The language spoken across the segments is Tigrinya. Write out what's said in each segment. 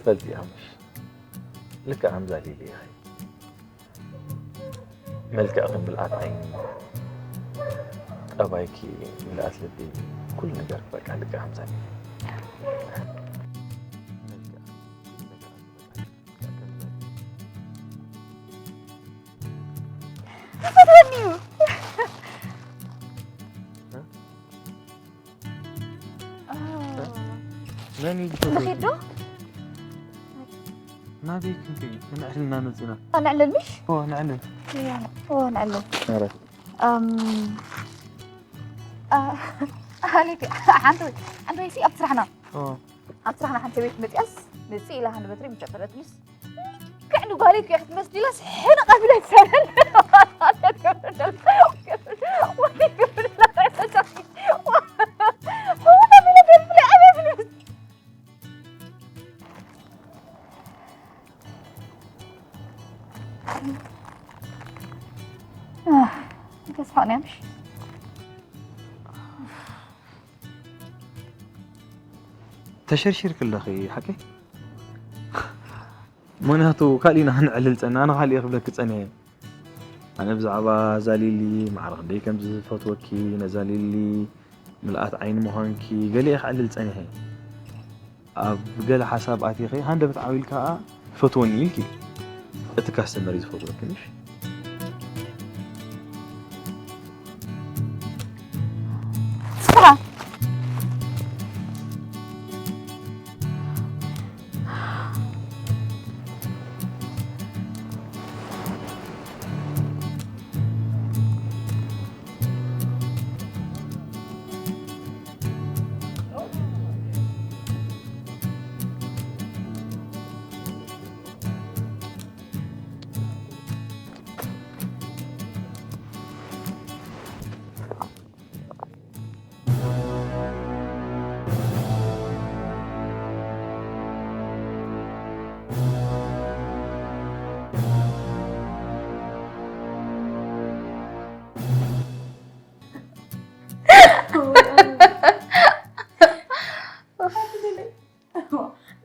ፈልጢ ኣምሽ ልክዕ ከምዛ ሊሊ ኢኺ። መልክዕኺ ምልኣት ዓይኒ፣ ጠባይኪ ምልኣት ልቢ፣ ኩሉ ነገር በቃ ልክዕ ከምዛ ሊሊ። ይፈትወኒ እዩ። መን እዩ ንኺድ ዶ? ናበይ ክንከይድ? ንዕልልና መፂና። ንዕልል ምሽ? ኦ ንዕልል። ኦ ንዕልል። ኧረ ኣም፣ ኣ፣ ሓንቲ ሓንቲ ወይሲ ኣብ ስራሕና ኦ ኣብ ስራሕና ሓንቲ ቤት መፅያስ መፅእ ኢላ ሃንድ በትሪ ምጨበለትልስ ልክዕ ንጓሊት ገ ክትመስል ኢላስ ሕነ ቀቢለ ይሰረን ተስፋ ሆነ ምሽ ተሸርሺርክ ኣለኺ ሓቂ ምክንያቱ ካሊእና ክንዕልል ፀና ኣነ ካሊእ ክብለክ ፀኒሐ ኣነ ብዛዕባ ዛሊሊ ማዕረ ክንደይ ከም ዝፈትወኪ ነዛሊሊ ምልኣት ዓይኒ ምዃንኪ ገሊኤ ክዕልል ፀኒሐ ኣብ ገለ ሓሳብ ኣቲኺ ሃንደበት ዓው ኢልካ ከዓ ይፈትወኒ ኢልኪ እቲ ካስተመር እዩ ዝፈትወኪ ምሽ ስራ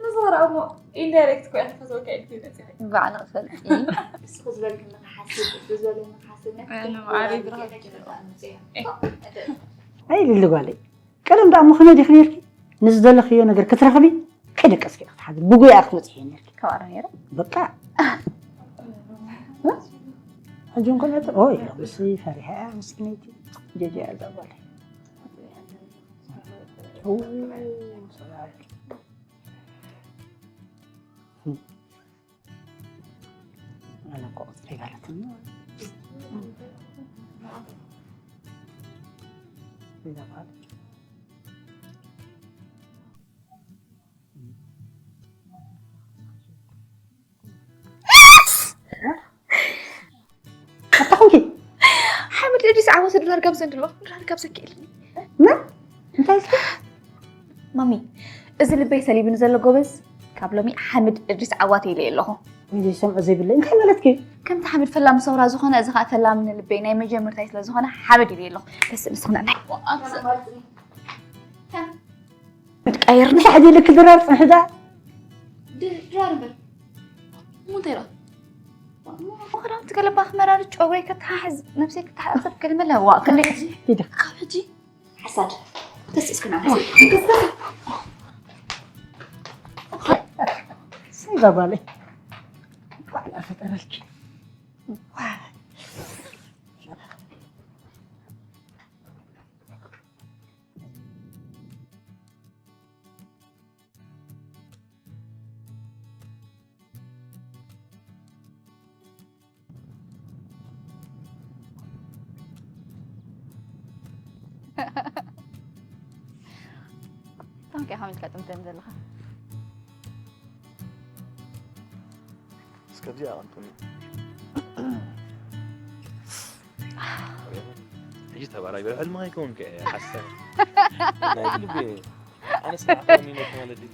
ንዝኸረኣ እሞ ኢንዳይሬክት እኮ እያ ክትፈትወካ ኢልኪ መፂኺ። ባዕላ ፈልጢ እስኹ ዝበልክኒ ክሓስብ እሱ ዝበለኒ ክሓስብ ናይ ኣነ ፍትሕ ማዕረ ወላዲ ይብርሃ ገለ ይችላል። መፃእ መፅእ እያ። እይ። እደ- ኣይ ልሊ ጓለይ ቀደም ደኣ እሞ ከመይ ዲኺ ነርኪ ንዝደለኽዮ ነገር ክትረኽቢ ከይደቀስኪ ክትሓዚ ብጉያ ክትበፅሒ ነርኪ ከባዕሮ ነይረ በቃ ሕጂ እንኮ ነቲ ኦይ ሎምሲ ፈሪሐ እያ ምስኪነይቲ ጀጃ እያ እዛ ጓለይ ኣነ እኮ ቁፅሪ ይበለትኒ እዛ ጓል ኣታ ኮንኪ ሓመድ እዲስ ዓወተ ዶላር ጋብዘን ድሎ ዶላር ጋብዘኪ ኢልኒ ምን እንታይ እስኪ ማሚ እዚ ልበይ ሰሊብኒ ዘሎ ጎበዝ ካብ ሎሚ ሓመድ እድሪስ ዓዋተ ኢለ ኣለኹ ወይ ዘይሰምዖ ዘይብለይ እንታይ ማለትኪ ከምቲ ሓመድ ፈላሚ ሰውራ ዝኾነ እዚ ከዓ ፈላሚ ንልበይ ናይ መጀመርታይ ስለ ዝኾነ ሓመድ ኢለ ኣለኹ በስ ንስኹና ናይ ከም ቀይርኒ ንሳሕ ዘይልክ ድራር ፅንሕዳ ድ- ድራር እምበር እሞ እንታይ ኢላ ክዳውንቲ ገለባ ክመራርጭ ጨጉረይ ከተሓሕዝ ነብሰይ ክተሓፀብ ከልመለ ዋ ክንደይ ሂደ ካብ ሕጂ ሓሳድ ተስእስክና ሰይ ባባለይ ባዕላ ፈጠረልኪ ታንከ ሓሚልካ ጥምተን ዘለኻ እስከ እዚኣ ኣቐምጡኒ ሕጂ ተባራይ በለ ሕልሚ ከይከውን ከ ሓሳብ ናይ ልቢ ኣነ ስራሕ ከውን ይመት ማለት እዩ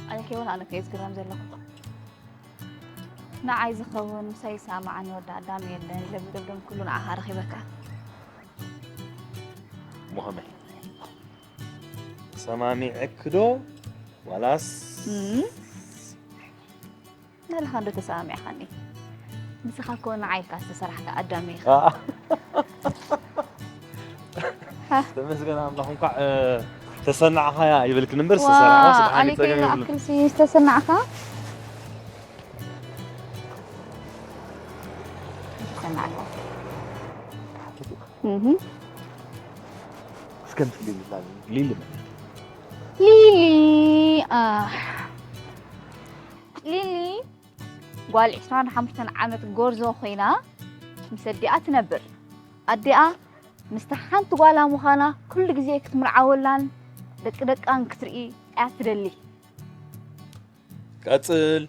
ኣነ ከይውን ኣነ ከየ ዝግረም ዘለኹ ንዓይ ዝኸውን ምሳይ ይሰማማዓኒ ወዲ ኣዳም የለን ኢለ ብደብደም ኩሉ ንዓኻ ረኺበካ ሞኸመ ሰማሚዐክ ዶ ዋላስ ናልኻ እንዶ ተሰማሚዕኻኒ። ንስኻ እኮ ንዓይ ኢልካ ዝተሰራሕካ ኣዳሚ ኢኻ። ተመስገን ኣምላኽ እንኳዕ ተሰናዕኻያ ይብልክን እምበር ዝተሰራሕዋ ስብሓን ኣሊከይ ፀገም የብሉን። ዝኣክል ዝተሰናዕካ ተሰናዕካ። እስከ ምስ ሊሊ ሊሊ መን ሊሊ ኣህ፣ ሊሊ ጓል ዕስራን ሓሙሽተን ዓመት ጎርዞ ኮይና ምስ ኣዲኣ ትነብር። ኣዲኣ ምስታ ሓንቲ ጓላ ምዃና ኩሉ ግዜ ክትምርዓወላን ደቂ ደቃን ክትርኢ እያ ትደሊ። ቀፅል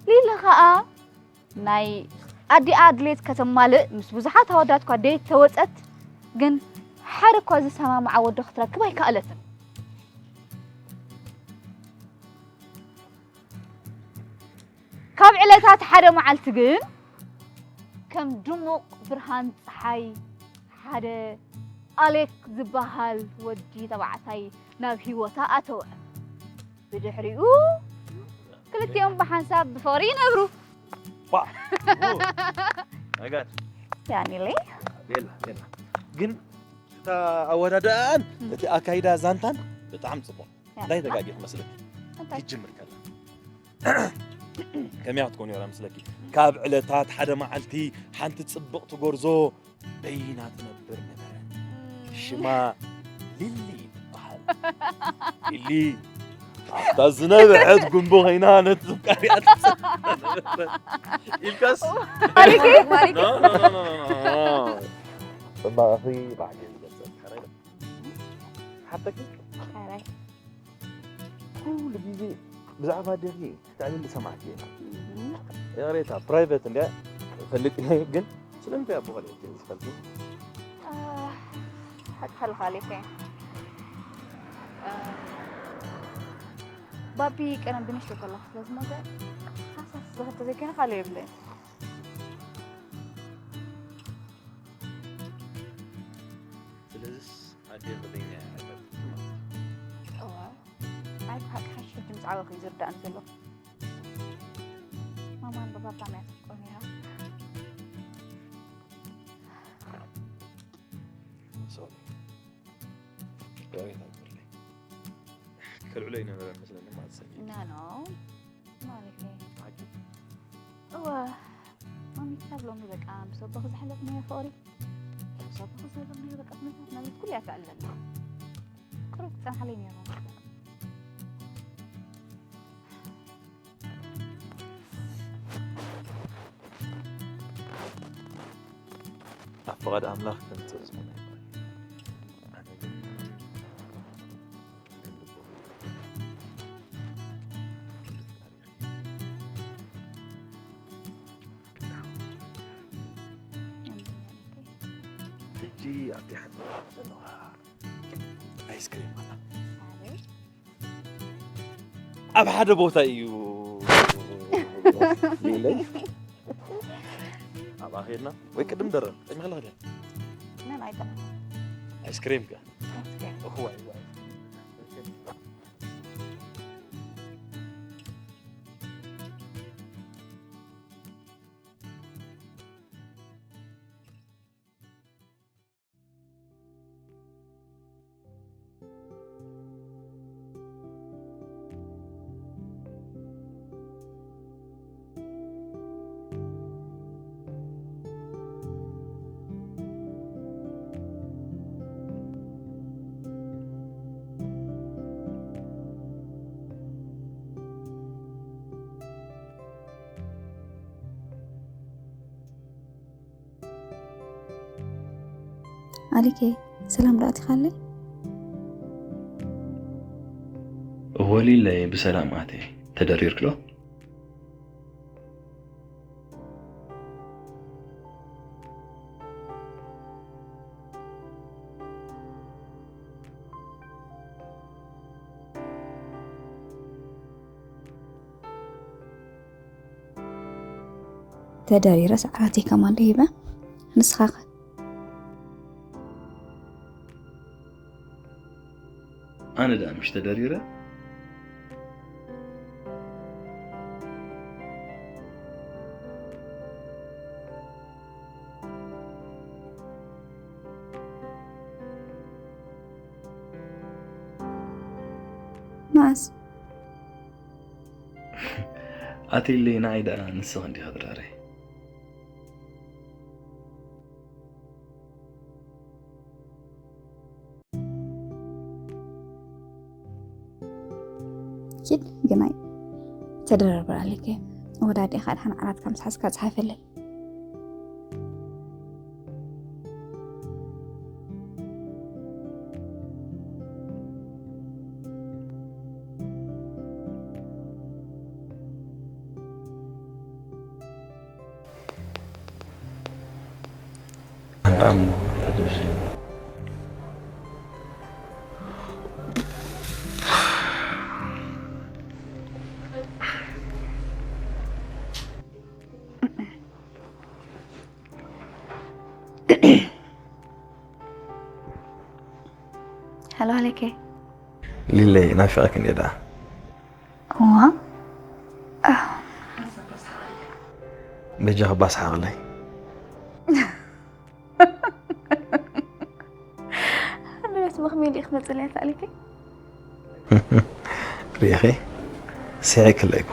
ሊሊ ኸኣ ናይ ኣዲኣ ድሌት ከተማልእ ምስ ብዙሓት ኣወዳት እኳ ደየት ተወፀት፣ ግን ሓደ እኳ ዝሰማምዓ ወዲ ክትረክብ ኣይከኣለትን። ካብ ዕለታት ሓደ መዓልቲ ግን ከም ድሙቕ ብርሃን ፀሓይ ሓደ ኣሌክ ዝበሃል ወዲ ተባዕታይ ናብ ህይወታ ኣተወ። ብድሕሪኡ ክልቲኦም ብሓንሳብ ብፍቕሪ ይነብሩ። ባ ነገድ ያኒለይ ቤላ ቤላ ግን እታ ኣወዳድኣን እቲ ኣካይዳ ዛንታን ብጣዕሚ ፅቡቕ። እንታይ ተጋጊ ክመስለኪ እንታይ? ይጅምር ከላ ከመይ ክትኮን ይራ መስለኪ? ካብ ዕለታት ሓደ መዓልቲ ሓንቲ ፅብቕቲ ጎርዞ በይና ትነብር ነበረ። ሽማ ሊሊ ይበሃል። ሊሊ ኣብታ ዝነበዐት ጉንቦ ኮይና ነቲ ዘፍቃሪኣ ትፅበ ነበረ ኢልካስ ማሪከ ማሪከ ፅባቐኺ ባዕሊ ዝገልፀልካ ሓተኪ ሓራይ ኩሉ ግዜ ብዛዕባ ደርጊ ትዕልል ሰማዕኪ ይቕሬታ ፕራይቬት እንድያ ፈልጥ ግን ስለምንታይ ኣብ ብኸልእ ዝፈልጥ ሓቂ ሓልኻ ሌከ ባቢ ቀደም ብንሽቶ ከለኹ ስለ ዝሞተ ሓሳስ ዝኸተ ዘይኮነ ካልእ የብለይ ስለዚስ ኣደ ብለኛ እዋ ኣይ ብሓቂ ሓሽሽ ድምፂ ዓበኺ ዝርዳእን ዘሎ ማማን ብባባ ሚያ ተፍቆ ነራ ሶሪ ይቕሬታ ግበርለይ ከልዕሎ ይነበረ መስለኒ ማለት ሰብ ናኖ ማለት እዩ ሓቂ እዋ ማሚ ክሳብ ሎሚ በቃ ምስ ኣቦኺ ዝሓለፍናዮ ፍቕሪ ምስ ኣቦኺ ዝነበርናዮ በቃ ኩነታት ማለት ኩሉ እያ ትዕለልና ቅሩብ ክፀንሓለይ ነይሩ ኣብ ፍቓድ ኣምላኽ ከምፅእ ዝኾነ ኣነ ግን ሕጂ ኣብቲ ሓንቲ ዘለዋ ኣይስክሪም ኣላ ኣብ ሓደ ቦታ እዩ ኢለይ ኣብኣ ኸድና ወይ ቅድም ደረብ ቀድሚ ከለኻ ድያ መን ኣይጠ ኣይስክሪም ከ እስከ እዋይ ዋይ ኣሊከይ ሰላም ዶ ኣቲኻለይ? እወ ሊለይ ብሰላም ኣትየ ተደሪርክሎ? ተደሪረ ሰዓራተይ ከማን ዶ ሂበ ንስኻ ኸ? ኣነ ደኣ ምሽ ተደሪረ? መዓስ? ኣትይለይ፣ ንዓይ ደኣ ንስኺ እንዲኻ ድራረይ። ኪድ ግናይ ተደረርብር ኣለከ። ወዳዴኻ ድሓን ዓራትካ ምስ ሓዝካ ጸሓፈለይ። Hello ኣለከ። ሊለይ፣ ናፊቐኪ እንዴ ደኣ። እዋ በጃኺ ባስሓቕለይ። ንቤት መኽሚል ኢኽ መጽለያ ተኣሊከ። ሪኢኺ፣ ስሒቕለይ እኮ።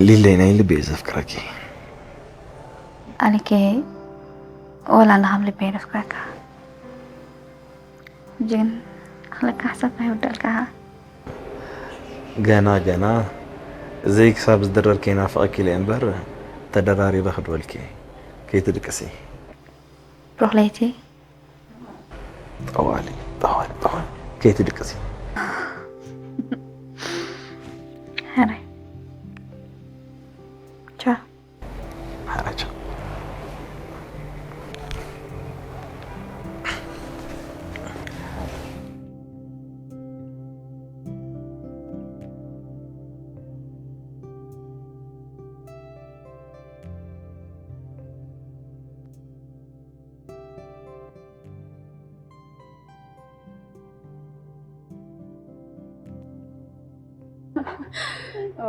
ሊለይ፣ ናይ ልቢ እየ ዘፍቅረኪ። ኣሊከ፣ ወላ ንኻም ልቢ የደፍቅረካ። ጅን፣ ክለካ ሓሳብ ኣይወዳልካ። ገና ገና፣ ዘይ ክሳብ ዝድረር ከይናፍቐኪ ኢለ እምበር፣ ተደራሪበ ክድወልኪ። ከይትድቅሲ። ብሩኽ ለይቲ። ጠዋሊ፣ ጠዋሊ፣ ጠዋሊ። ከይትድቅሲ። ሕራይ። ቻው። ሕራይ ቻው።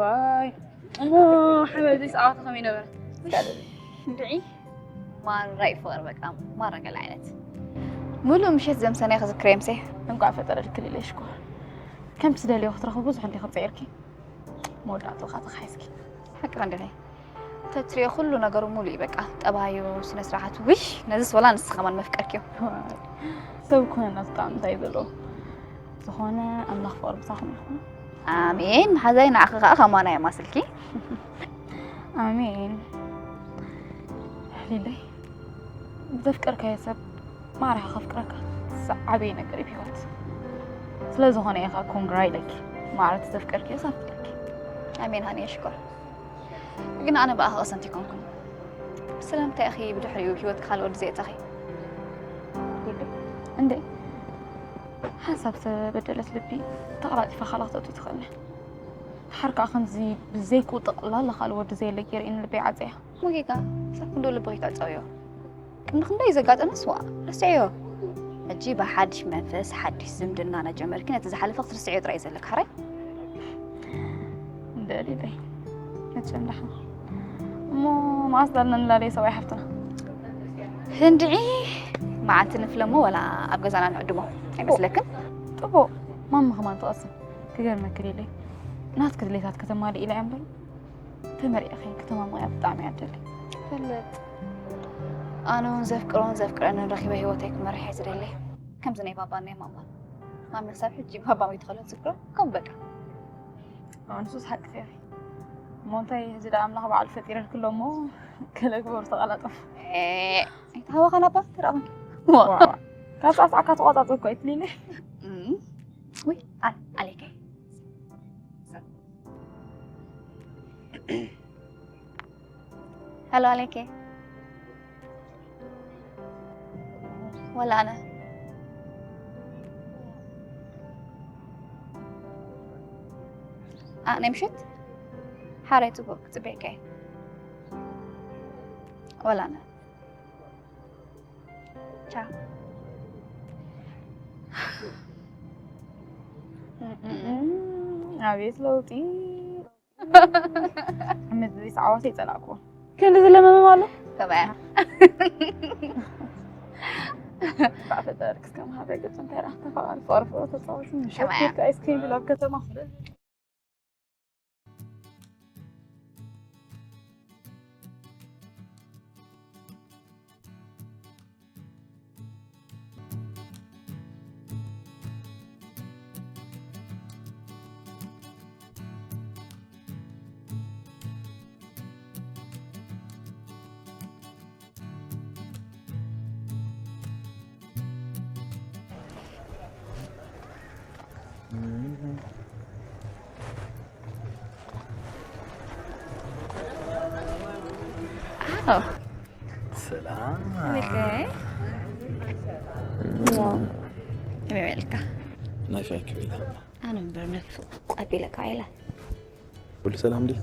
ዋይ እሞ ሓበዚ ሰዓቱ ከመይ ነበረ? እንድዒ ማራ ይፈር በቃ ማራ ገለ ዓይነት ሙሉእ ምሸት ዘምሰናይ ክዝክር የምሴ። እንኳዕ ፈጠረልኪ ሊለይ ሽኮር። ከምቲ ትደልዮ ክትረኽቢ ብዙሕ እንዲኺ ጽዒርኪ። መወዳእትኡ ኸኣ ተኻሒስኪ። ሓቂ ክንዲ ተትሪኦ ኩሉ ነገሩ ሙሉእ እዩ በቃ ጠባዩ ስነ ስርዓቱ ውይ ነዚስ ወላ ንስኺ ከማን መፍቀርክዮ። ሰብ ኮነ ናቱ ጣዕሚ እንታይ እዩ ዘለዎ ዝኾነ ኣምላኽ ፍቕሪ ምሳኹም ይኹን። ኣሜን ሓዛይ ንዓኺ ከዓ ከማና የማስልኪ። ኣሜን። ሊለይ ዘፍቀርካዮ ሰብ ማዕረ ከፍቅረካ ዝዓበየ ነገር እዩ ብሂወት። ስለ ዝኾነ እየ ከዓ ኮንግራ ኢለኪ። ማዕረ ተዘፍቀርክዮ ሳፍቅርኪ። ኣሜን ሃኒ ሽኮር። ግን ኣነ ብኣኺ ቅሰንቲ ኣይኮንኩን። ስለምንታይ ኢኺ ብድሕሪኡ ሂወት ካልእ ወዲ ዘየእተኺ? እንዴ ሓንሳብ ዝተበደለት ልቢ ተቐላጢፋ ካልእ ክተእቱ ትኽእል። ሓር ከዓ ከምዚ ብዘይክኡ ጠቕላላ ካልእ ወዲ ዘየለ ገይረ እዩ ንልበይ ዓፀያ። ሞጌጋ ሳብ ክንዶ ልቢ ከይትዕፀውዮ። ቅድሚ ክንደይ ዘጋጠመ ስዋ ረስዕዮ። ሕጂ ብሓድሽ መንፈስ ሓድሽ ዝምድና ናጀመርኪ ነቲ ዝሓለፈ ክትርስዕዮ ጥራይ ዘለካ ሕራይ። ደሊለይ መቸም ደሓን እሞ መዓስ ዳልና ንላለየ ሰብኣይ ሓፍትና ህንድዒ መዓልቲ ንፍለሞ ወላ ኣብ ገዛና ንዕድሞ ኣይመስለክን? ጥቡቕ ማሚ ከማን ትቐስን ክገርመኪ ደሊለይ ናትኪ ድሌታት ከተማልእ ኢላ እያ እምበር ተመሪዕኺ ከተማምቕያ ብጣዕሚ እያ ትደሊ። ፈልጥ ኣነ እውን ዘፍቅሮን ዘፍቅረንን ረኺበ ህይወተይ ክመርሕ እየ ዝደሊ። ከምዚ ናይ ባባን ናይ ማማን ማሚ ክሳብ ሕጂ ባባ መይቱ ከሎ ዝፍቅሮ ከም በቃ ኣንሱስ ሓቂ ፌሪ እሞ እንታይ እዚ ደኣ ኣምላኽ በዓል ፈጢረልኪ ኣሎ እሞ ገለ ግበሩ ተቐላጠፉ። ኣይተሃወኻን ኣባ ተረኣኹን ካብ ጻዕጻዕካ ተቋጻጽ እኮ ኣይትሊኒ። ወይ ኣል ኣሌከ ሄሎ ኣሌከ ወላ ኣነ ኣ ናይ ምሸት ሓራይ ጽቡቅ ክጽበየካ እየ ወላ ኣነ ቻው ኣቤት ለውጢ። ምድሪ ዓወት ይጸላእኩ። ክንዲ ዝለመመ ኣሎ። ከመያ። ባፈጠር እስከ ማህበረ ገጽ እንታይ ራህ ተፋቃሪ ፎርፎ ተጻወት። ከመያ። ሸፍት አይስክሪም ብላ ከተማ። ሰላም። ከመይ በልካ? ናይ ሻይ ክብል። ኣነ እምበር ነፍሱ ቀቢለካ ኢለ። ኩሉ ሰላም ድዩ?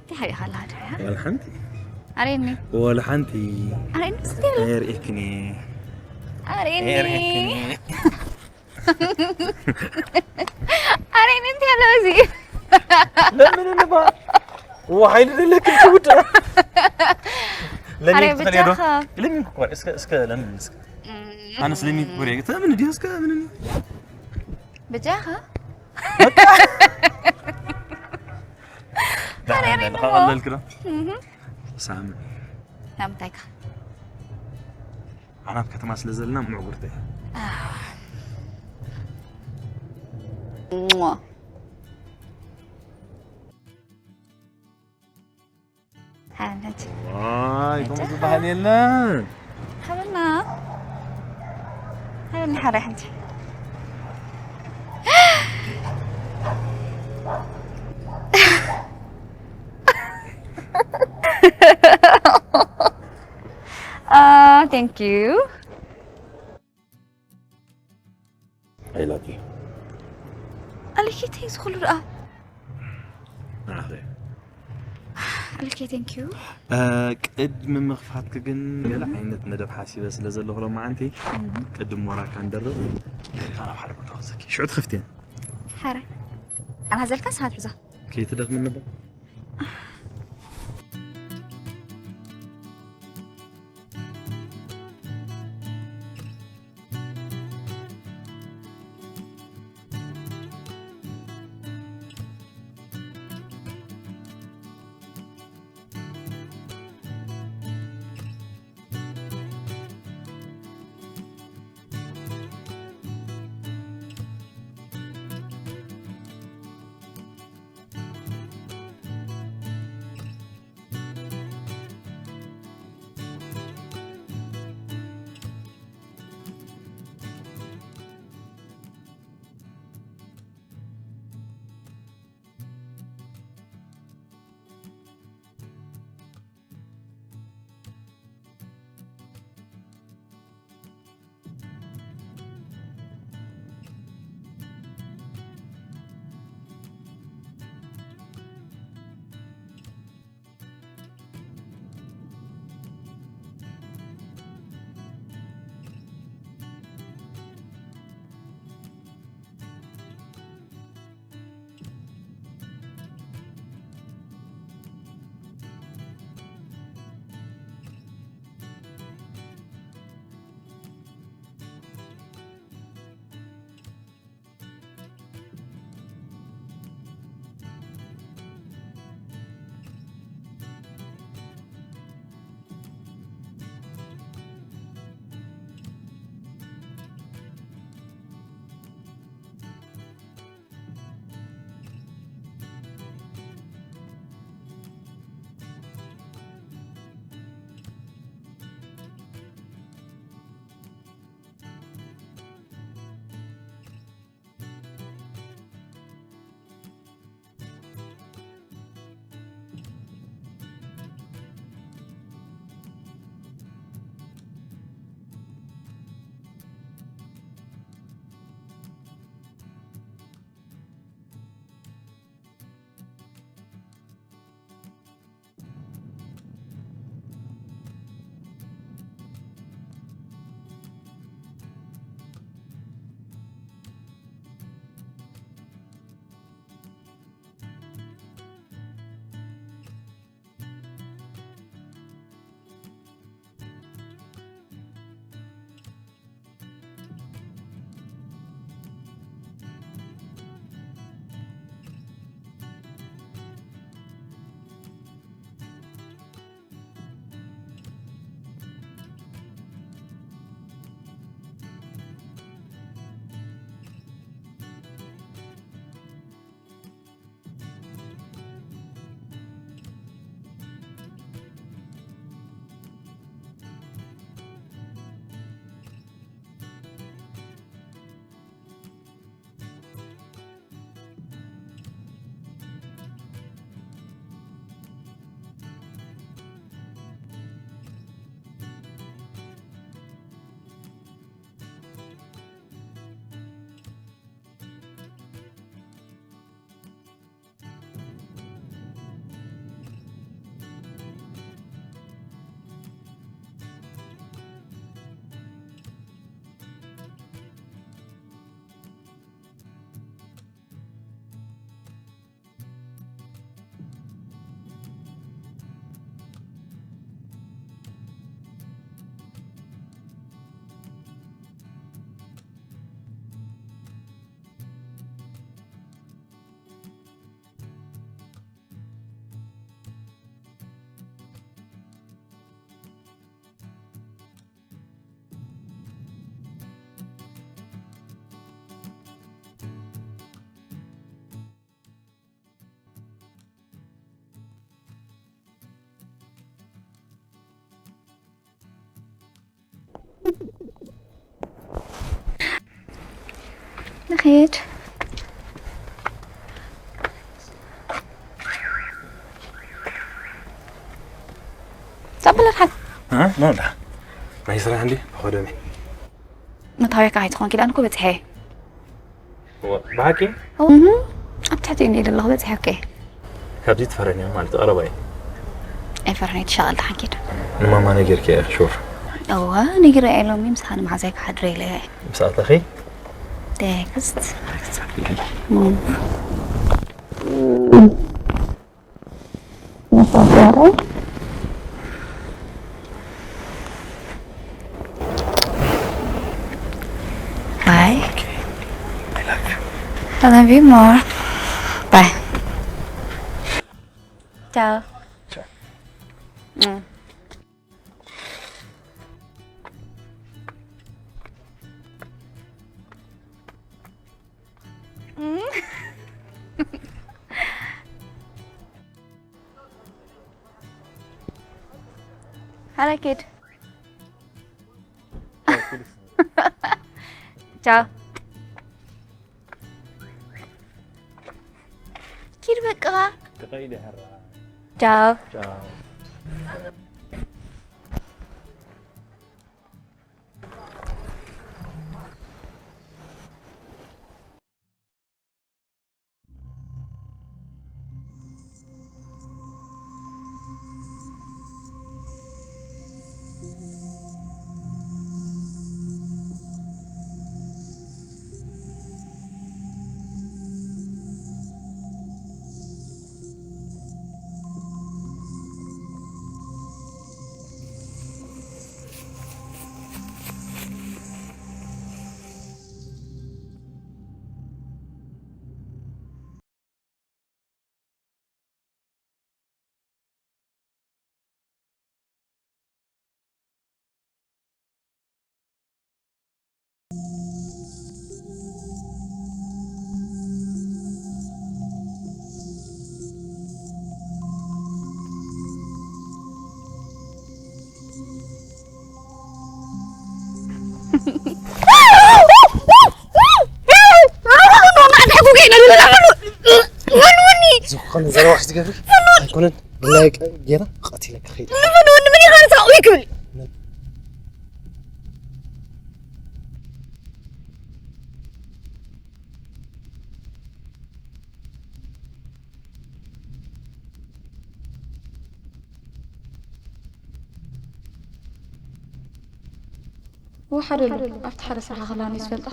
እንታይ ሓቢኻ ኣላ ድያ? ወላ ሓንቲ። ኣሬኒ። ወላ ሓንቲ። ኣሬኒ ስትል። ኣይርእየክን እየ። ኣሬኒ። ኣይርእየክን እየ። ኣሬኒ እንታይ ኣሎ እዚ? ለምን እንባ? ወሓይሉ ደለክ ትውድ። ለምን ኣሬ ትፈልዮ ዶ? ብቻኻ። ለምን ኩባር እስከ እስከ ለምን እስከ። ኣነስ ለምን ኩባር ተምን ዲስከ ምን? ብጃኻ? ኣሬ ኣሬ ኣለልክ ዶ? ሳሚ። ናምታይካ? ኣናብ ከተማ ስለ ዘለና ምዕጉርቲ። ሓንቲ። ዋይ፣ ከምኡ ዝበሃል የለን። ሓበና። ሓበና ሓራይ ሓንቲ። Ah, thank you. I love you. ኣልኬተይ ዝኽሉ ደኣ። ኣልኬ thank you። ቅድሚ ምኽፋትክ ግን ገለ ዓይነት መደብ ሓሲበ ስለ ዘለኹ ሎማዓንቲ ቅድሚ ወራካ ንደርብ ካብ ሓደ ቦታ ክዘኪ ሽዑ ትኸፍትየን። ሓረ ኣና ዘልካ ሰዓት ብዛ ከይትደኽም ነበር። ንኺድ። ጸበለ ሓ- እ? ኖ፣ ዳ። ናይ ስራሕ እንዲ፣ ብኸደመ። መታወቂያ ከይትኾን ኪዳን እኮ በጽሐ። እወ፣ ብሓቂ? እህ፣ ኣብ ትሕቲ እንዲ ዘለኹ በጽሐ፣ ኦኬ። ካብዚ ትፈረኒ ማለት ቀረባ እዩ። ኣይፈርሕን፣ ትሻቐል፣ ደሓን ኪድ። ንማማ ነጊርኪ እያ፣ ሹር? እወ፣ ነጊረ እየ፣ ሎሚ ምሳኻ ንመሓዛይ ክሓድረ ኢለ እየ። ምስ ኣተኺ? ቴክስት። ቴክስት ኣቢለይ። እም። ባይ። I love you more. Bye. ቻው። ቻው። እም። ሃላ ኪድ። ቻው። ኪድ በቃ። ትኸይድ ሕራ። ቻው። ቻው። ዝኾነ ዘረባ ክትገብር ኣይኮነን። ብላይ ጌራ ቀቲለካ ከይደ። ወሓደሉ ኣብቲ ሓደ ስራሕ ከላኒ ዝፈልጣ፣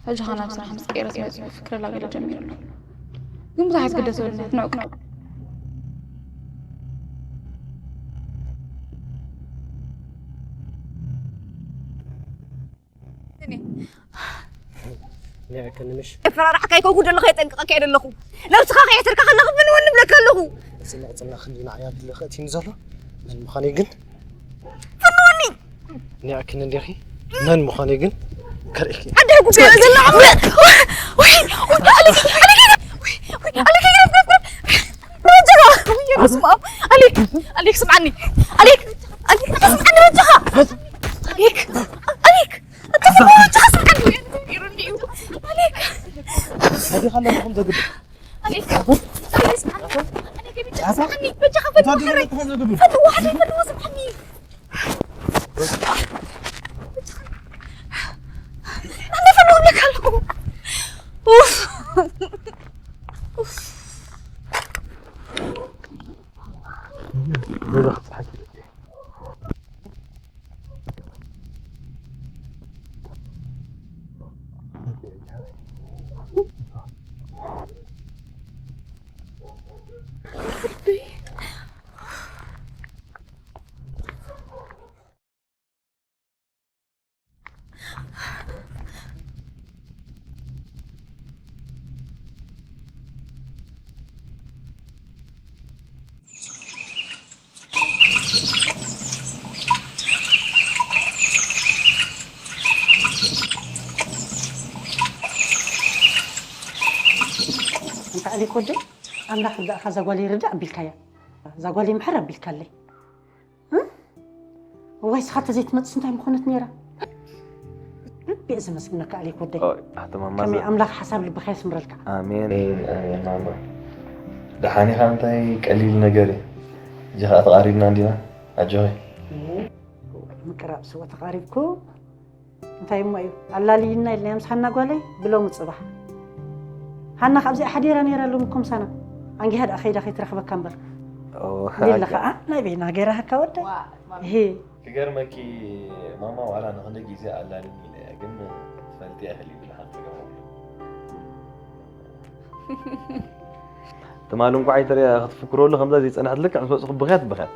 ሕጂ ኸኣ ናብ ስራሕ ምስ ቀየረት መጺኡ ፍክረላ ገለ ጀሚሩ ኣሎ። ግን ብዙሕ ኣይትግደስ ወድነት ንዕቁ። እኔ ያከንምሽ የፈራራሕካ ይከውን ዘለኹ፣ የጠንቅቐካ እየ ዘለኹ። ነብስኻ ከየሰርካ ከለኹ ፍንወኒ እብለካ ኣለኹ። ጽናዕ፣ ጽናዕ ክንዲ ንዓይ ኣብ ህልኸ እቲኒ ዘሎ መን ምዃነይ ግን ፍንወኒ። ንያክን እንዲኺ መን ምዃነይ ግን ከርእየኪ። ዓዲ ህጉ ገለ ዘለኹ። ወይ፣ ወይ፣ ኣሊክ፣ ኣሊክ፣ ወይ፣ ወይ፣ ኣሊክ፣ ወይ፣ ወይ፣ በጃኻ፣ ወይ፣ በስመ ኣብ። ኣሊክ፣ ኣሊክ፣ ስምዓኒ። ኣሊክ፣ ኣሊክ፣ ስምዓኒ፣ በጃኻ። ኣሊክ፣ ኣሊክ፣ በጃኻ፣ ስምዓኒ። ኣሊክ፣ ኣሊክ፣ ኣሊክ፣ ስምዓኒ። ኣሊክ፣ በጃኻ፣ በጃኻ፣ ፈትዋ፣ ፈትዋ፣ ስምዓኒ። እንታይ ኣሊክ ወደይ፣ ኣምላኽ ርዳእኻ፣ እዛ ጓል ይርዳእ ኣቢልካያ፣ እዛ ጓል ይምሕር ኣቢልካለይ። እ? እዋይ፣ ንስኻ ተዘይትመጽስ እንታይ ምኾነት ነይራ? ብየ ዘመስግነካ ኣሌክ ወደይ። ኦይ ኣቲ ማማ ከመይ ዘ- ኣምላኽ ሓሳብ ልብኻ የስምረልካ። ኣሜን ኣሜን ማማ። ደሓን ኢኻ? እንታይ ቀሊል ነገር እዩ። እዚ ኸዓ ተቓሪብና እንዲና። ኣጆኺ። ምቅራብ ስወ ተቓሪብኩ እንታይ እሞ እዩ ኣላልይና ኢልና ምስ ሃና ጓለይ ብሎሚ ፅባሕ። ሃና ካብዚኣ ሓዲራ ነይራ ሎሚ ኮምሳና። ኣንጊሃ ደኣ ከይዳ ከይትረኽበካ እምበር። ኦ፣ ሊለ ኸዓ ናይ በይና ገይራ ሃካ ወደ ሄ ክገርመኪ ማማ ዋላ ንክንደ ግዜ ኣላልኒ ኢለ እያ ግን ትፈልጥያ ክል ይብል ሓቂ ገባሉ። ትማሊ እንኳዕ ኣይተሪያ ክትፍክረሉ ከምዛ ዘይፀንሐት ልክዕ ምስ መፅኹ ብኽያት ብኽያት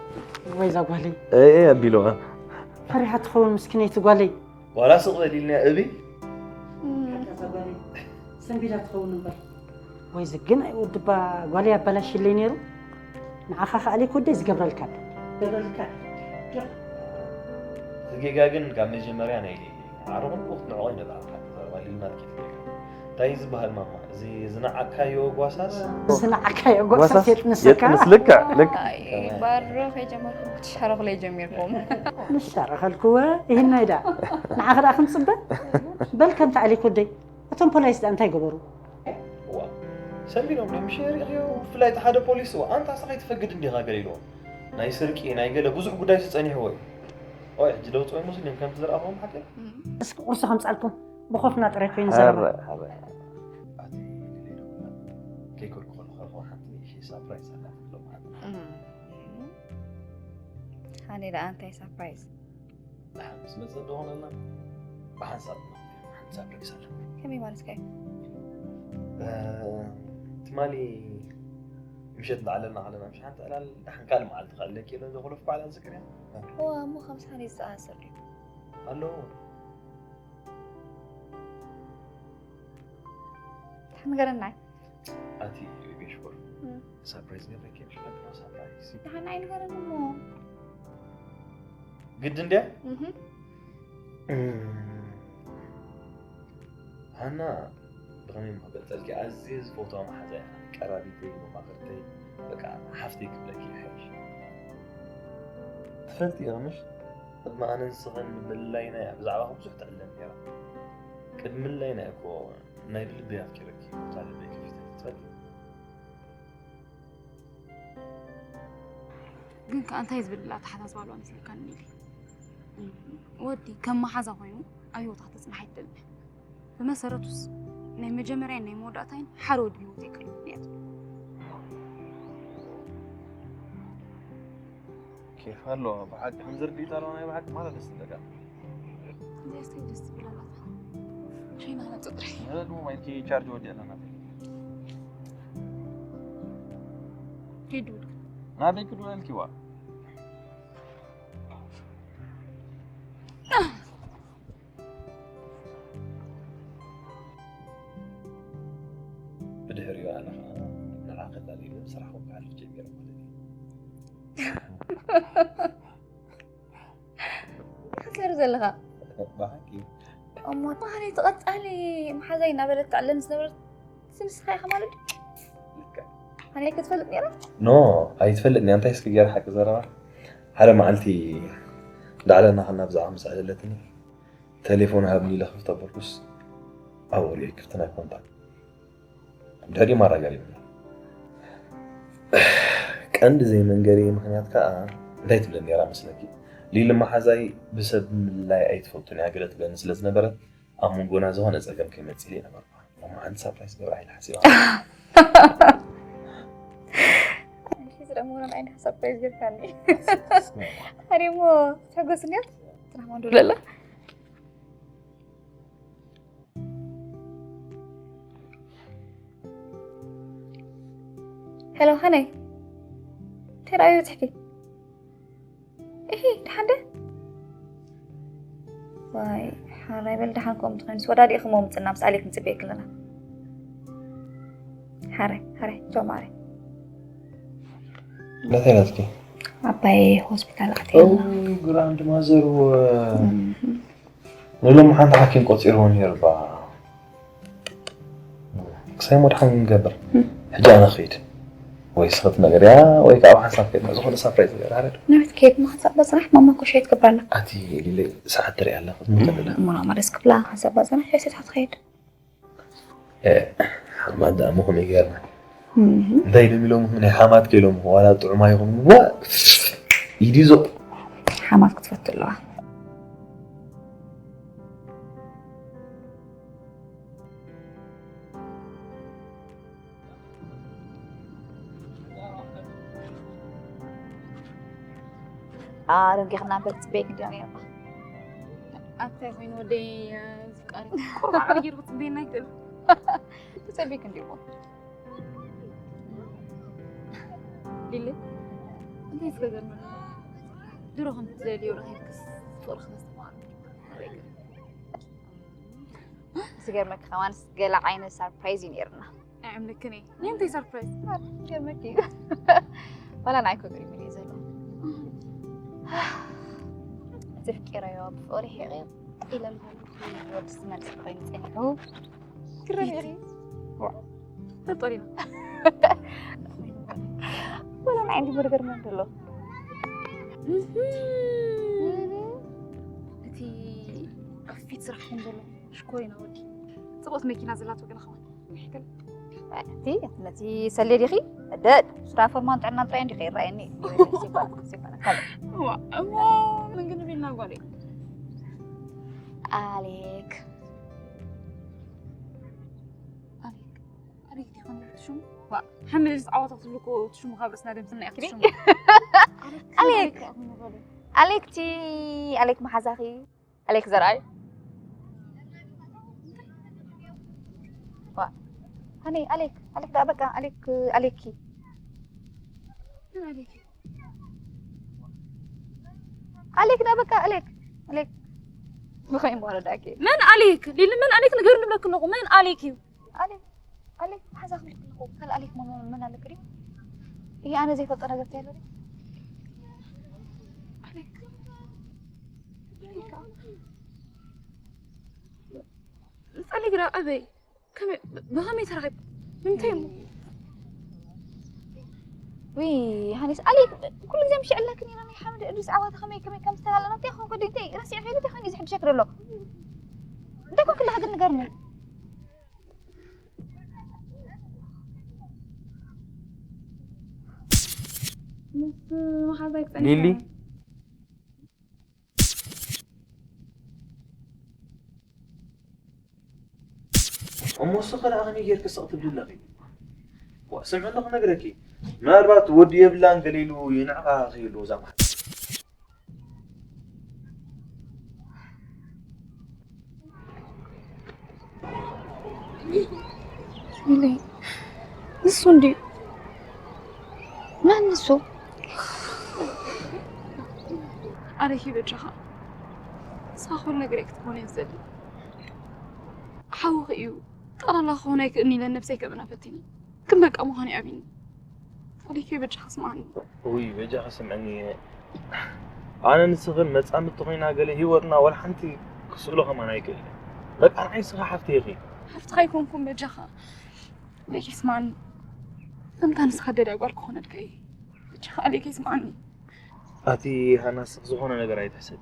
ወይ እዛ ጓለይ እየ ኣቢለዋ ፈሪሓ ትኸውን ምስኪነይቲ ጓለይ። ዋላ ስቕ በል ኢልናያ እብይ ሰንቢዳ ትኸውን እምበር ወይ ዝግን ኣይወድባ ጓለይ ኣበላሽለይ ነይሩ። ንዓኻ ከኣሊ ኮደይ ዝገብረልካ ኣሎ። ገብረልካ ኣሎ። እቲ ጌጋ ግን ካብ መጀመርያ ናይ ሊሊ ዓረቑን ቁት ንዕቑ ይነብራ ሓንቲ ዘረባ ሊሊ ናትኪ ትጌጋ እንታይ እዩ ዝበሃል ማማ እዚ ዝነዓካዮ ጓሳስ ዝነዓካዮ ጓሳስ የጥንሰካ። የጥንስ ልክዕ ልክ ኣይ፣ ባሮ ከይጀመርኩም ክትሻረኹለይ ጀሚርኩም። ንሻረኸልክወ ይህናይ ዳ ንዓኸ ደኣ ክንፅበ በል ከምቲ ኣሊ ኮደይ እቶም ፖላይስ ደኣ እንታይ ገበሩ? ዋ ሰሚሮም ዶ ምሽ ሪእዮ ብፍላይ እቲ ሓደ ፖሊስ ዋ ኣንታ ስኻ ይትፈግድ እንዲኻ ገለ ኢልዎ ናይ ስርቂ ናይ ገለ ብዙሕ ጉዳይ ዝፀኒሕዎ እዩ ኦይ ሕጂ ደውፅኦ ሙስሊም ከምቲ ዝረኣኹም ሓቂ እስኪ ቁርሲ ከምፃልኩም ብኾፍና ጥራይ ኮይኑ ዘረባ። ኣቲ ከይከድኩ ከለኹ ረኸቡ ሓንቲ ንእሽተይ ሳፕራይዝ ኣላትሎም ማለት ሃኒ ደኣ እንታይ ሳፕራይዝ ምስ መፀ ደኾነና ብሓንሳብ ሓንቲ ሳፕራይዝ ኣለ ከመይ ማለት ከ ትማሊ ምሸት እንዳዓለልና ከለና ምሽ ሓንቲ ዕላል ደሓን ካልእ መዓልቲ ከኣለኪ ኢለ ዘኾለፍኩ ዕላል ዝክር እያ ዋ እሞ ከምሳኒ ዝተኣሰር ድዩ ኣለዎ ንገረናይ ኣቲ ጌሽቦር ሳፕራይዝ ገብረኪ ምሽ ፈጥና ሳፕራይዝ ደሓን ኣይንገረን እሞ ግድ እንድያ እህ ሃና ብኸመይ ክገልፀልኪ ኣዝየ ዝፈትዋ መሓዛ እያ ቀራቢተይ መማኽርተይ በቃ ሓፍተይ ክብለኪ ይሓይሽ ትፈልጢ ኢኺ ምሽ ቅድሚ ኣነ ንስኽን ምልላይና እያ ብዛዕባኺ ብዙሕ ትዕለም ነይራ ቅድሚ ምልላይና እኮ ናይ ብልበይ ኣፍቂረኪ ቦታ ልበይ ከፊተ ትፈልጢ ግን ከኣ እንታይ ዝብል ኣተሓሳስባ ኣለዋ መስለካ ኒሊ ወዲ ከም መሓዛ ኮይኑ ኣብ ህይወታ ክትፅናሕ ኣይትደልን ብመሰረቱስ ናይ መጀመርያን ናይ መወዳእታይን ሓደ ወዲ ህይወት የክል ምክንያት ኬፍ ኣለዋ ብሓቂ ከምዚ ርዲኢት ኣለዋ ናይ ብሓቂ ማለት ደስ ትብለካ እዚኣ ስታይ ደስ ትብል ኣላታ ሸይና ነፅጥሪ ንሕና ድማ ማይልኪ ቻርጅ ወዲእና ናተይ ኪድ ውድ ናበይ ክድወልኪዋ ብድሕሪኡ ኣነ ከዓ ንዓ ከላልዩ ስራሕኩም ክሓልፍ ጀሚረ ማለት እዩ ሓሰር ዘለኻ ብሓቂ እሞ ባህሪ ተቐጻሊ መሓዛይ እናበለት ትዕለን ዝነበረት ስንስኻ ኢኻ ማለት ድዩ ኣነ ክትፈልጥ ነይራ ኖ ኣይትፈልጥኒ እንታይ እስኪ ገይረ ሓቂ ዘረባ ሓደ መዓልቲ ዳዕለና ከና ብዛዕባ ምስ ኣደለትኒ ቴሌፎን ሃብኒ ኢለ ክፍት ኣበልኩስ ኣብኡ ሪኦ ክፍቲ ናይ ኮንታክት ድሕሪኡ ማራጋሪብኒ ቀንዲ ዘይመንገሪ ምክንያት ከዓ እንታይ ትብለ ነራ መስለኪ ሊሊ መሓዛይ ብሰብ ምልላይ ኣይትፈቱን እያ ገለ ትብለኒ ስለ ዝነበረት ኣብ መንጎና ዝኾነ ፀገም ከይመፅእ ኢለ ነበርኩ እሞ ሓንቲ ሳፕራይዝ ገብራ ኢለ ሓሲባ ደሞ ናይ ሓሳብ ፕራይዝ ጌርካኒ ሓደ ሞ ተጎስ እንዲያ ስራሕ ማንዶ ለላ ሄሎ ሃነይ እንታይ ደኣ እዩ ፅሕፊ እሂ ደሓን ደ ዋይ ሓራይ በል ደሓን ከምኡ ትኾይንስ ወዳዲእኹሞ ምፅና ምስ ኣሌክ ንፅበየኪ ኣለና ሓራይ ሓራይ ቻው ማዓረይ እንታይ ናትኪ ኣባይ ሆስፒታል ኣትየ ግራንድ ማዘር ንሎሚ ሓንቲ ሓኪም ቆፂርዎ ነይሩ ባ ክሳይ ሞ ደሓን ንገብር ሕጂ ኣነ ክኸይድ ወይ ስኽት ነገር እያ ወይ ከዓ ሓንሳብ ከይድና ዝኾነ ሳፕራይዝ ነገር ኣረድ። ንቤት ከይድና ሓንሳብ በፅናሕ ማማ ኮሸየት ክብራና። ኣቲ ሊለ ሰዓት ትሪኣ ኣላ ክትምተለላ። እሞ ናማ ደስ ክብላ ሓንሳብ በፅናሕ ሸሴት ክትኸይድ። ሓማት ደኣ ምኹም ይገርመን። እንታይ ኢሎም ኢሎም ናይ ሓማት ከኢሎም ዋላ ጥዑም ኣይኹም ዋ ኢዲዞ። ሓማት ክትፈቱ ኣለዋ። ኣሮጊኽና እምበር ትፅበየኪ እንዲና ነይርና። ኣታይ ኮይኑ ወደይ ዝቃሪ ቁርባ ዓቢ ገይሩ ክፅበየና ይክእል። ተፀቢክ እንዲዎ ሊሊ እንታይ ዝገገርመ ድሮ ከም ትደልዮ ረኺብክስ ፍቕሪ ክነስተማር ዝገርመኪ ከማንስ ገለ ዓይነት ሳርፕራይዝ እዩ ነይርና። ኣይዕምልክን እየ። ናይ እንታይ ሰርፕራይዝ? ገርመኪ እዩ። ዋላ ንዓይ ኮ ገሪሙኒ እዩ ዘሎ። ዘፍቂረዮ ብፍቕሪ ሒቒ ኢለ ምሃሉ ወዲ ዝመልስ ኮይኑ ጸኒሑ። ክረም ኢኺ? ተጠሪና። ዋላ ንዓይ እንዲ በርገር መን ዘሎ? እቲ ኣብ ፊት ስራሕ ከም ዘሎ ሽኮሪና ወዲ ጽቡቕቲ መኪና ዘላቶ ገለ ኸማን ይሕክል። እቲ ነቲ ሰሌ ዲኺ ደድ ስራ ፈርማን ጥዕናን ጥራይ እንዲኸ ይረኣየኒ። እሞ ምን ግን ቢልና ጓለይ ኣሌክ ኣሌክ ኣሌክ ዲኾነ ሽሙ ሓመድ ዝዓወታ ትልቁ ሽሙ ካብ ርእስና ደምስና ኢያ ሽሙ ኣሌክ ኣሌክ ቲ ኣሌክ መሓዛኺ ኣሌክ ዘርኣይ ሃኒ ኣሌክ ኣሌክ ዳ በቃ ኣሌክ ኣሌኪ ኣሌክ ዳ በቃ ኣሌክ ኣሌክ ብኸይም ወረዳኪ መን ኣሌክ ሊሊ መን ኣሌክ ንገር ንብለክ ኣለኹ መን ኣሌክ እዩ ኣሌክ ኣሌክ ሓዛ ክልክ ኣለኹ ካል ኣሌክ መን መን ኣለክ ድዩ ይሄ ኣነ ዘይፈልጦ ነገር ተየለ ኣሌክ ጸሊግራ ኣበይ ብኸመይ ተራኺብ ንምንታይ እሞ ዊ ሃኒስ ኣሊ ኩሉ ግዜ ምሽ ዕላክን ኢና ናይ ሓመድ እዱስ ዓዋተ ከመይ ከመይ ከም ዝተላለና እንታይ ኾን ኮዲ እንታይ ረሲዕ ኸይኑ እንታይ ኾን ዝሕድሸክ ዘሎ እንታይ ኮን ክለኻ ግን ንገርኒ ምስ መሓዛይ ክጸንሕ ሊሊ እሞ ንስኺ ደኣ ከመይ ጌርኪ ስቕ ትብሊ ኣለኺ? ዋ፣ ስምዒ ኣሎ ክነግረኪ። ምናልባት ወዲ የብላን ገለ ኢሉ ይንዕቓ ከይህሉ እዛ መሓዛ። ንሱ እንድዩ መን ንሱ ኣረኪ በጃኻ ንስኻ ኩሉ ነገር ክትኮነ እዩ ዘድሊ ሓውኺ እዩ ጠቕላላ ክኾን ኣይክእልን ኢለ ነብሰይ ከእምና ፈቲኒ ግን በቃ ምዃኑ ይኣብኒ ኣረኪ በጃኻ ስምዓኒ ውይ በጃኺ ስምዕኒ ኣነ ንስኽን መጻምድቲ ኮይና ገለ ሂወትና ወላ ሓንቲ ክስእሎ ከማን ኣይክእልን በቃ ንዓይ ንስኻ ሓፍተይ ኢኺ ሓፍትኻ ኣይኮንኩን በጃኻ ኣሌክ ይስማዓኒ። ከምታ ንስኻ ደልያ ጓል ክኾነልካ እየ። ብቻ ኣሌክ ይስማዓኒ። ኣቲ ሃና ስኽ ዝኾነ ነገር ኣይትሕሰቢ።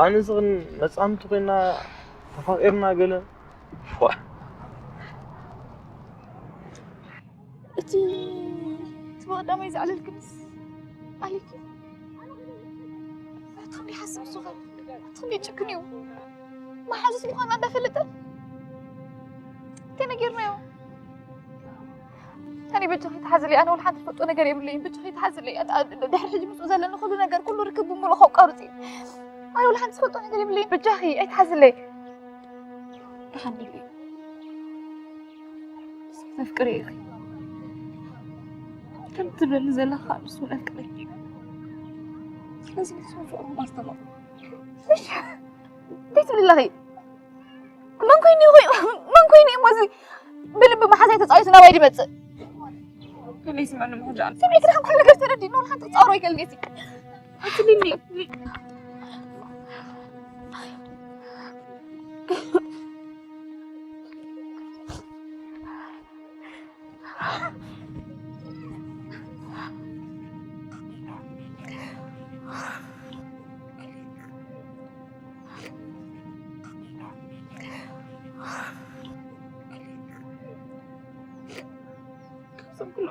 ኣነ ስኽን መጻምቲ ኮይና ተፋቂርና ገለ ዋ እቲ እቲ ብቐዳማይ ዝዓለልክንስ ኣሌክ እዩ። ኣትኸም ይሓስብ እሱ ኸ ኣትኸም ይጭክን እዩ። መሓዙት ምዃና እንዳፈለጠ እንታይ ነጊርናዮ? ኣነ በጃኺ ተሓዝለይ ኣነ ወላ ሓንቲ ዝፈልጦ ነገር የብለይን በጃኺ ተሓዝለይ ድሕሪ ሕጂ ምስኡ ዘለኒ ኩሉ ነገር ኩሉ ርክብ ብምሉእ ከቋርፅ እዩ ኣነ ወላ ሓንቲ ዝፈልጦ ነገር የብለይን በጃኺ ኣይተሓዝለይ ተሓዝለይ ተፍቅሪ ኢኺ ከም ትብለኒ ዘለኻ ንሱ ነፍቅረኪ እዩ ስለዚ ንሱ ፍቕሩ ማስተማቕ እንታይ ትብሊ ኣለኺ መን ኮይኑ ይኾ መን ኮይኑ እሞ እዚ ብልቢ መሓዛይ ተፃዊቱ ናባይ ድመፅእ ከመይ ስምዕኒ ምሕጃ ስምዒት ከም ኩሉ ነገር ተረዲእኖ ሓንቲ ክፃወሮ ይከልኒ ሲ ኣትልኒ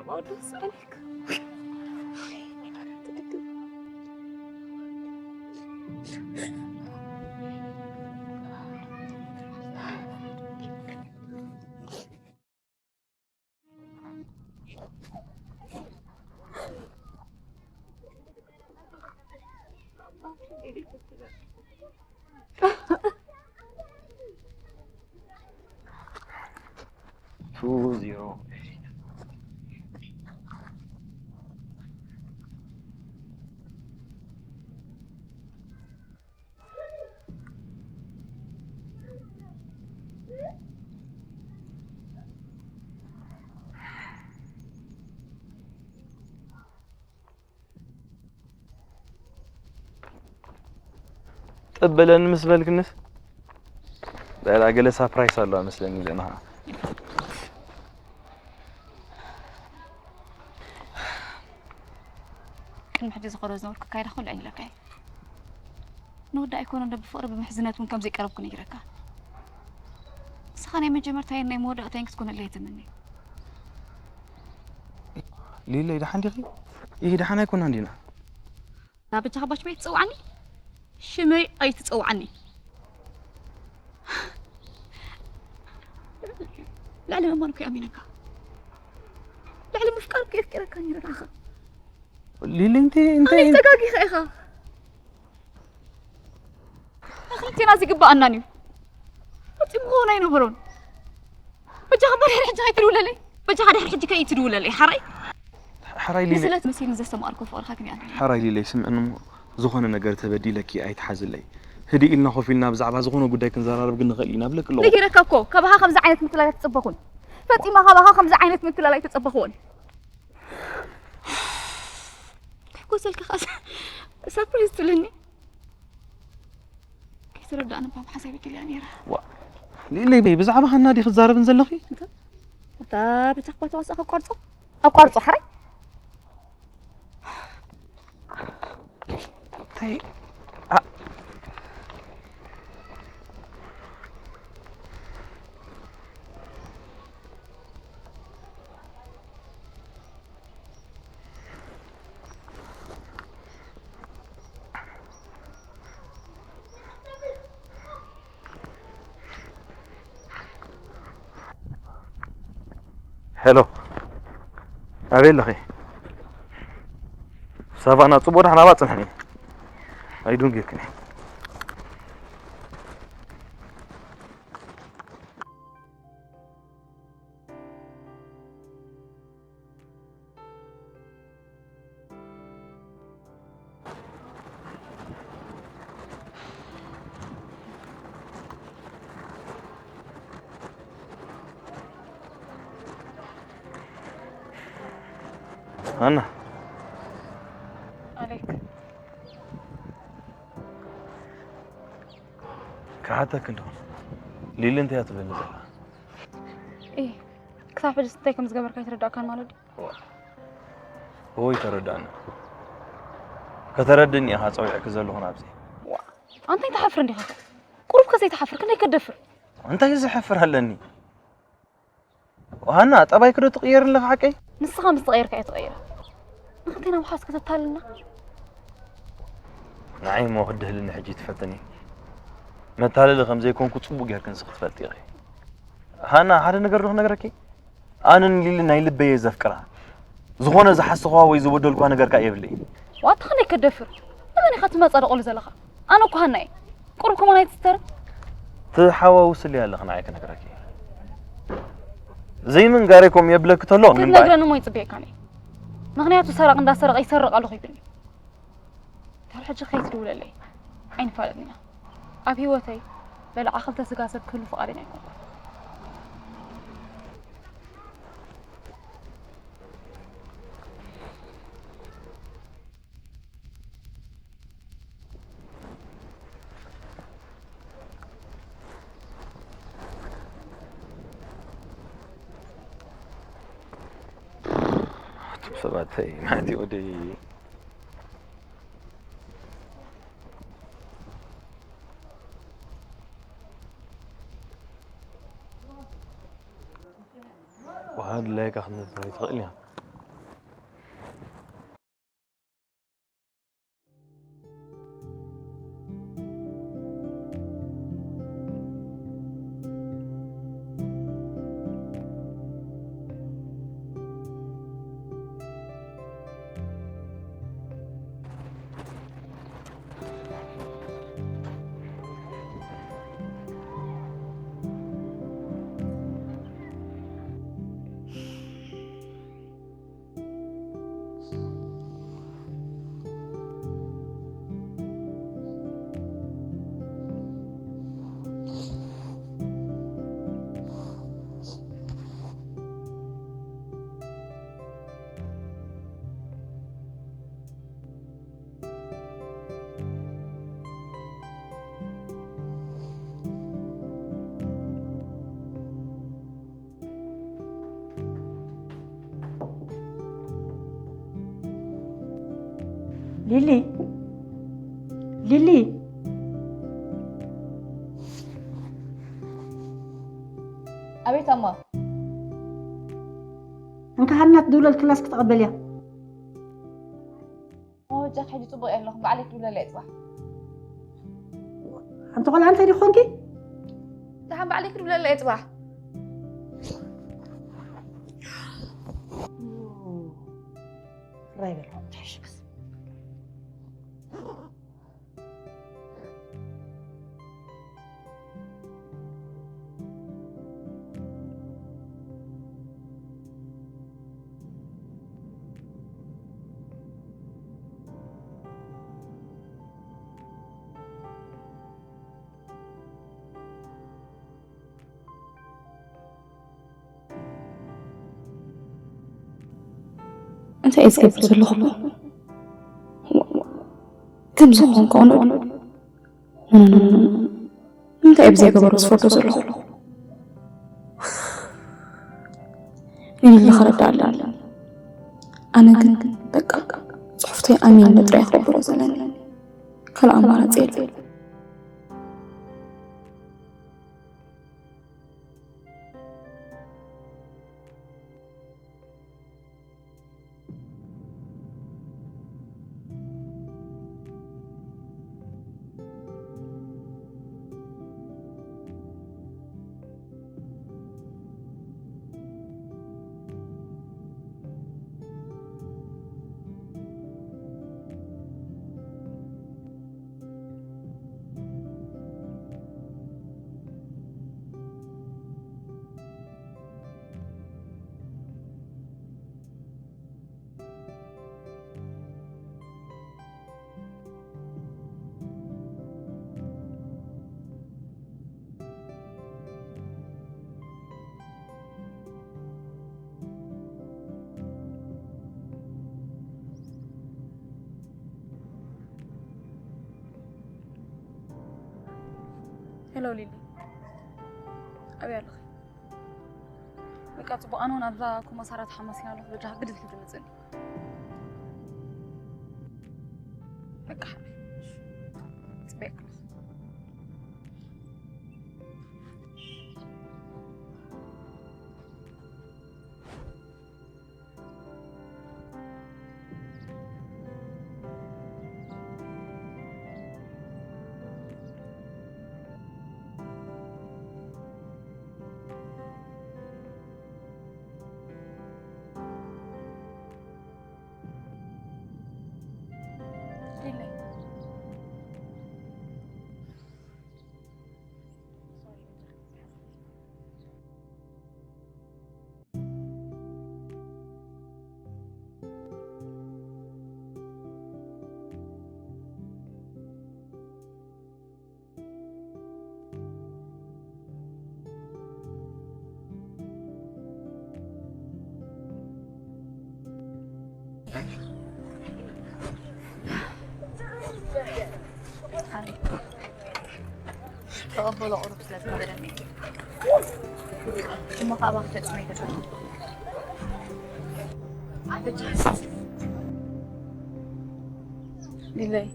ማውደስ ኣለክ። Two zero. ጥበለኒ ምስ በልክንስ በላ ገለ ሳፕራይስ ኣሎ መስለኒ ኢለና። ቅድሚ ሕጂ ዝኸዶ ዝነበርኩ ካይዳ ኩሉ ኣይነግረካ እየ። ንወዲ ኣይኮነ እንዶ ብፍቕሪ ብምሕዝነት እውን ከም ዘይቀረብኩ ነጊረካ። ንስኻ ናይ መጀመርታይን ናይ መወዳእታይን ክትኮነለይ እየ ትምኒ። ሊለይ ደሓን ዲኺ? ይህ ደሓን ኣይኮና እንዲና። ናበጃኻ ባሽ ቤት ትፅውዓኒ? ሽመይ ኣይትፅውዓኒ። ልዕሊ ምማን እኮ ኣሚነካ። ልዕሊ ምፍቃር እኮ የፍቅረካ ነይረ ንዓኻ። ሊሊ እንታይ እንታይ ኣነ ተጋጊኻ ኢኻ። ንክልቴና ዝግባኣናን እዩ። ፈፂሙ ክኸውን ኣይነበሮን። በጃኻ እባ ድሕሪ ሕጂ ከይትድውለለይ። በጃኻ ድሕሪ ሕጂ ከይትድውለለይ። ሓራይ ሓራይ ሊሊ ንስለት መሲልኒ ዘስተማቐርኩ ፍቕርኻ ክንያት ሓራይ ሊለይ ስምዕኒ እሞ ዝኾነ ነገር ተበዲለኪ ኣይትሓዝለይ። ህድእ ኢልና ኮፍ ኢልና ብዛዕባ ዝኾነ ጉዳይ ክንዘራረብ ግን ንኽእል ኢና ብለኪ ኣለኹ። ነጊረካ እኮ ካባኻ ከምዚ ዓይነት ምትላል ኣይተፀበኹን። ፈፂማ ካባኻ ከምዚ ዓይነት ምትላል ኣይተፀበኹዎን። ክሕጎሰልካ ኸዓ ሳፕራይዝ ትብለኒ። ከይተረዳእኒ እባ ምሓዝ ኣይበድል እያ ነይራ። ሊለይ በይ ብዛዕባ ሃና ዲኺ ትዛረብን ዘለኺ? እታ ብቻ እኳ ተዋስኦ ከቋርጾ ኣቋርጾ ሓራይ። እንታይ ሄሎ ኣበይ ኣለኺ? ሳቫና ጽቡቕ ዳሕና ባ ጽንሕኒ ኣይዱንጊርክኒ። ኣና ኣሌክ ክሓተክ እንዶ ሊሊ እንታይ እያ ትብለኒ ዘላ? እ ክሳብ ሕጂ እንታይ ከም ዝገበርካ ኣይተረዳእካን ማለት ድዩ? ወይ ተረዳእኒ። ከተረድእኒ ኢኻ ጸዊዕክ ዘለኹ ናብዚ። ኣንታ ኣይትሓፍርን ዲኻ? ቁሩብ ከ ዘይትሓፍር ክንደይ ከደፍር? እንታይ ዝሕፍር ኣለኒ? ሃና ጠባይክ ዶ ትቕየር ኣለኻ ሓቀይ? ንስኻ ምስ ተቐየርካ እየ ትቐይር። ንኽልቴና ምሓዝ ከተታልና። ንዓይ እሞ ክድህልኒ ሕጂ ትፈትኒ። መታለሊ ከም ዘይኮንኩ ጽቡቕ ጌርክ ንስኺ ትፈልጢ ኢኺ። ሃና ሓደ ነገር ዶ ክነግረኪ? ኣነ ንሊሊ ናይ ልበይ እየ ዘፍቅራ። ዝኾነ ዝሓሰኽዋ ወይ ዝበደልኳ ነገር ከኣ የብለይን። ዋታ ክንደይ ከደፍር? ንመን ኢኻ ትመጻደቐሉ ዘለኻ? ኣነ እኮ ሃና እየ። ቁሩብ ከማን ኣይትስተርን? ትሓዋውስሊ ኣለኺ ንዓይ ክነግረኪ። ዘይምንጋረይ ኮም የብለኪ ተሎ ምንባይ። ክትነግረኒ እሞ ይጽበየካን እየ። ምኽንያቱ ሰራቒ እንዳሰረቐ ይሰርቕ ኣለኹ ይብልኒ። ካብ ሕጂ ከይትድውለለይ። ኣይንፋለጥን ኢና። ኣብ ህይወተይ በላዓ ክልተ ስጋ ሰብ ክህሉ ፍቓደኛ ኣይኮንኩን። እቶም ሰባት እንታይ ማለት እዩ ወደይ ዋሃ ድላይካ ክንደታይ ትኽእል እያ ሊሊ፣ ሊሊ። ኣቤት ኣማ። እንካ ሃናት ድውለልክላስ ክትቐበልያ። መወጃ ሕጂ ጽቡቕ የለኹም፣ ባዕለይ ክድውለለይ ጽባሕ። ኣንቲ ቆልዓ እንታይ ዲኾንኪ? ደሓን ባዕለይ ክድውለለይ ጽባሕ። ራይ በልኩም ትሕሽ በስ። እንታይ እየ ዝገብር ዘለኹ? ከም ዝኾንኩ ኾነ ንምንታይ እየ ብዘይገበሩ ዝፈርዶ ዘለኹ? ንልሊ ከረዳ ኣለኒ። ኣነ ግን በቃ ጽሑፍተይ ኣሚን ጥራይ ክገብሮ ዘለኒ። ካልእ ኣማራጺ የለን። ሄሎ ሊሊ፣ ኣበይ ኣለኺ? በቃ ጽቡቕ፣ ኣነ እውን ኣብዛ ኮማሳራ ተሓማሲና ኣለኹ። በጃኻ ግድን ክትመጽእኒ። በቃ ሓወይ፣ ጽበየካ ኣለኹ። ተቐበሎ ቁሩብ ስለ ዝነበረኒ እሞ ካብ ኣባኺ ተጽዕኖ ይገድፈኒ። ሊለይ፣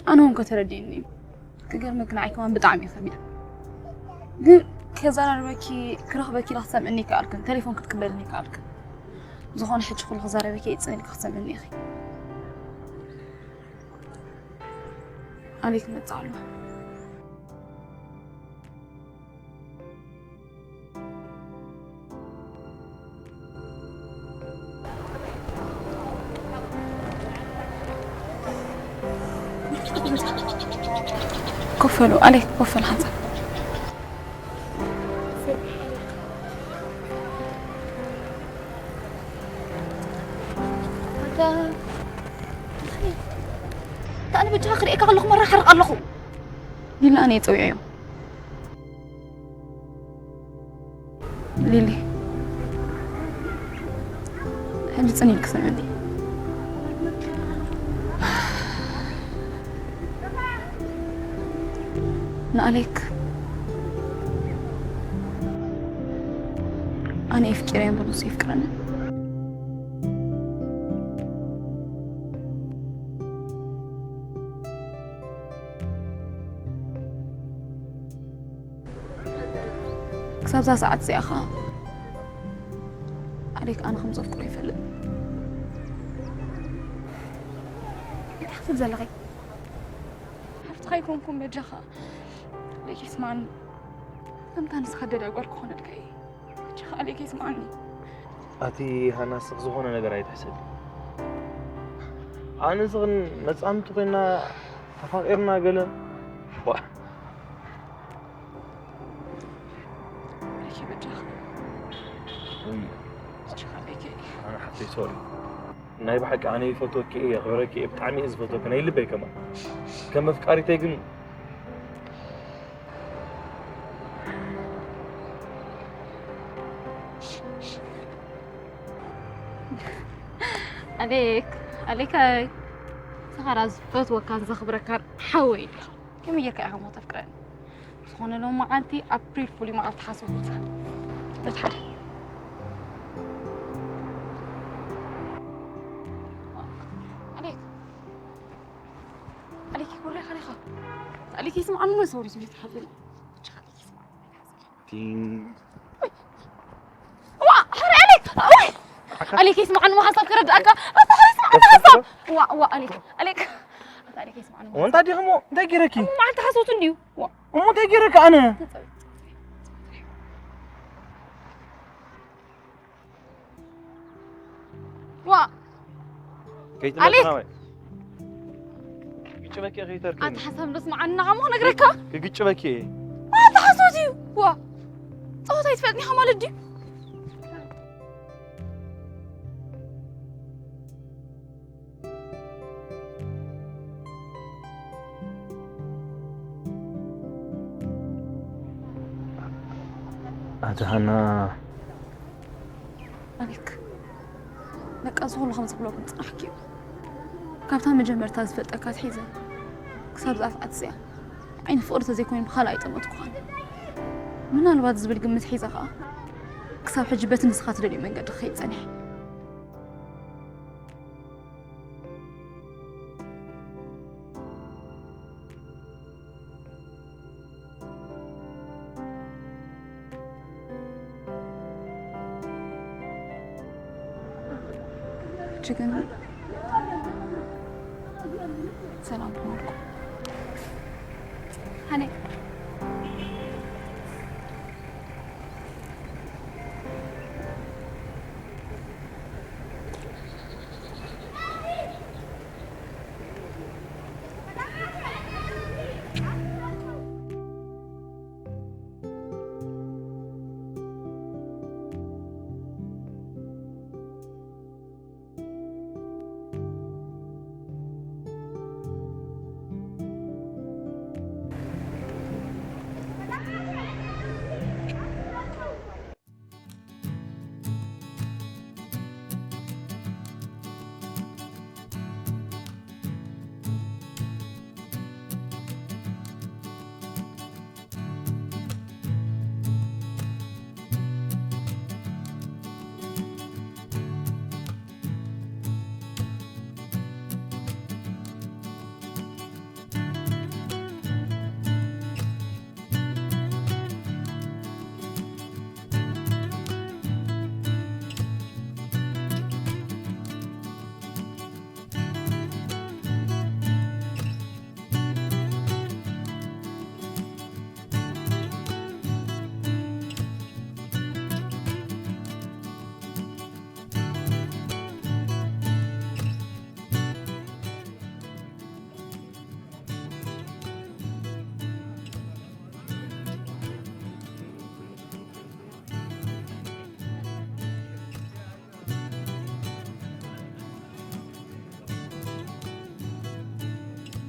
ኣነ እውን ከተረዲእኒ እዩ። ክገርመኪ ንዓይ ከማን ብጣዕሚ እዩ ከቢድ። ግን ከዘራርበኪ፣ ክረኽበኪ ኢለ ክሰምዕኒ ይከኣልክን፣ ቴሌፎን ክትቅበልኒ ይከኣልክን። ዝኾነ ሕጂ ኩሉ ክዛረበኪ እየ፣ ጽን ኢልኪ ክሰምዕኒ ኢኺ። ኣበይ ክመጽእ ኣሎ? ኮፍ በሉ፣ ኣሌክ፣ ኮፍ በል ሓንሳብ። ኣታ፣ ኣታ፣ ኣነ በጃኻ ክርእየካ ከለኹ መራሓርቕ ኣለኹ። ሊላ፣ ኣነ እየ ጸዊዐዮ። ሊሊ፣ ሕጂ ጽን ኢልኪ ስምዕኒ። ንኣሌክ ኣነ የፍቂረ እምበር ንሱ የፍቅረኒ። ክሳብ እዛ ሰዓት እዚኣ ኸኣ ኣሌክ ኣነ ከም ዘፍቅሮ ይፈልጥ። እንታይ ክትብል ዘለኺ? ሓፍትኻ ኣይኮንኩን በጃኻ። ኣሌክ ይስማዕኒ። ከምታ ንስኻ ደዳ ጓል ክኾነልካ እየ። በጃኻ ኣሌክ ይስማዕኒ። ኣቲ ሃና ስኽ ዝኾነ ነገር ኣይትሕሰብ። ኣነ ስኽን መጻምቲ ኮይና ተፋቂርና ገለ ዋ ኣሌክ በጃኻ። እም፣ በጃኻ ኣሌክ። ኣነ ሓፍተይ ሶሪ። ናይ ብሓቂ ኣነ ይፈትወኪ እየ፣ የኽብረኪ እየ፣ ብጣዕሚ እየ ዝፈትወኪ፣ ናይ ልበይ ከማን። ከም ኣፍቃሪተይ ግን ኣሌክ፣ ኣሌካይ፣ ንስኻ ራ ዝፈትወካን ዘኽብረካን ሓወይ ኢኻ። ከመይ ጌርካ ኢኻ እሞ ተፍቅረኒ? ዝኾነ ሎም መዓልቲ ኣፕሪል ፍሉይ መዓልቲ ሓስቡት። በቲ ሓደ። ኣሌክ፣ ኣሌክ፣ ይኩረኻ ኢኻ። ኣሌክ፣ ይስምዓኒ እሞ ሰውሪ ስሜት ሓዘን። ቲን ዋ፣ ሕረ ኣሌክ፣ ወይ! ኣካ- ኣሌክ፣ ይስምዓኒ እሞ ሓሳብ ክረድኣካ። ኣታ፣ ሕረ ይስምዓኒ እሞ ሓሳብ። ዋ፣ ዋ፣ ኣሌክ፣ ኣሌክ። ኣታ፣ ኣሌክ፣ ይስምዓኒ እሞ ወንታ ሓሳብ። ዲኹሞ እንታይ ጌረኪ? እሞ መዓልቲ ሓሶት እንድዩ። ዋ። እሞ እንታይ ጌረካ ኣነ? ዋ። ከይትመልስ ኣሌክ! ናባይ። ክግጭበኪ እየ ከይተርክኒ። ኣታ ሓሳብ ዶ ስምዓኒ ናኻ እሞ ክነግረካ? ክግጭበኪ እየ። ኣታ ሓሶት እዩ። ዋ። ጸወታ ኣይትፈልጥኒ ኢኻ ማለት ድዩ? ኣቲ ሃና ኣሌክ፣ በቃ፣ እዚ ኩሉ ከም ዝብሎ ግን ጽናሕኪ እዩ። ካብታ መጀመርታ ዝፈልጠካ ኣትሒዘ ክሳብ እዛ ሰዓት እዚኣ ዓይኒ ፍቕሪ ተዘይኮይኑ ብኻልእ ኣይጠመትኩኻን። ምናልባት ዝብል ግምት ሒዘ ኸኣ ክሳብ ሕጂ በቲ ንስኻ ትደልዮ መንገዲ ክኸይድ ጸኒሐ። ሕጂ ግን ሰላም ኾንኩ። ሃኒ።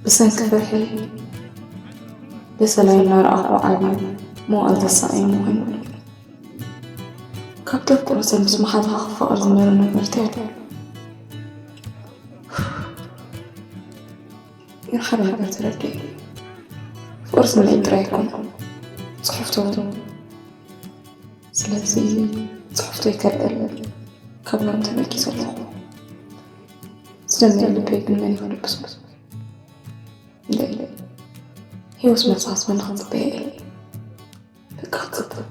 ብሰንኪ ፍርሒ ብሰላይ እናረኣኹ ዓብዩ መዋእል ተሳቒ ምዃኑ ካብ ተፍቅሮ ሰብ ምስ መሓዝኻ ክፋቐር ዝነበረ ነገር እንታይ ኣሎ? ግን ሓደ ነገር ተረዲኤ። ፍቕሪ ስምዒት ጥራይ ኣይኮነን፣ ጽሑፍቲ እውን። ስለዚ ጽሑፍቶ ይከልእል ካብ ሎም ተበጊሰ ኣለኹ። ዝደመየ ልበይ ግን መን ይኸልብሶ? እንደ ህይወት መሳስበና ክንጽበየ እየ። በቃ ክጽበ።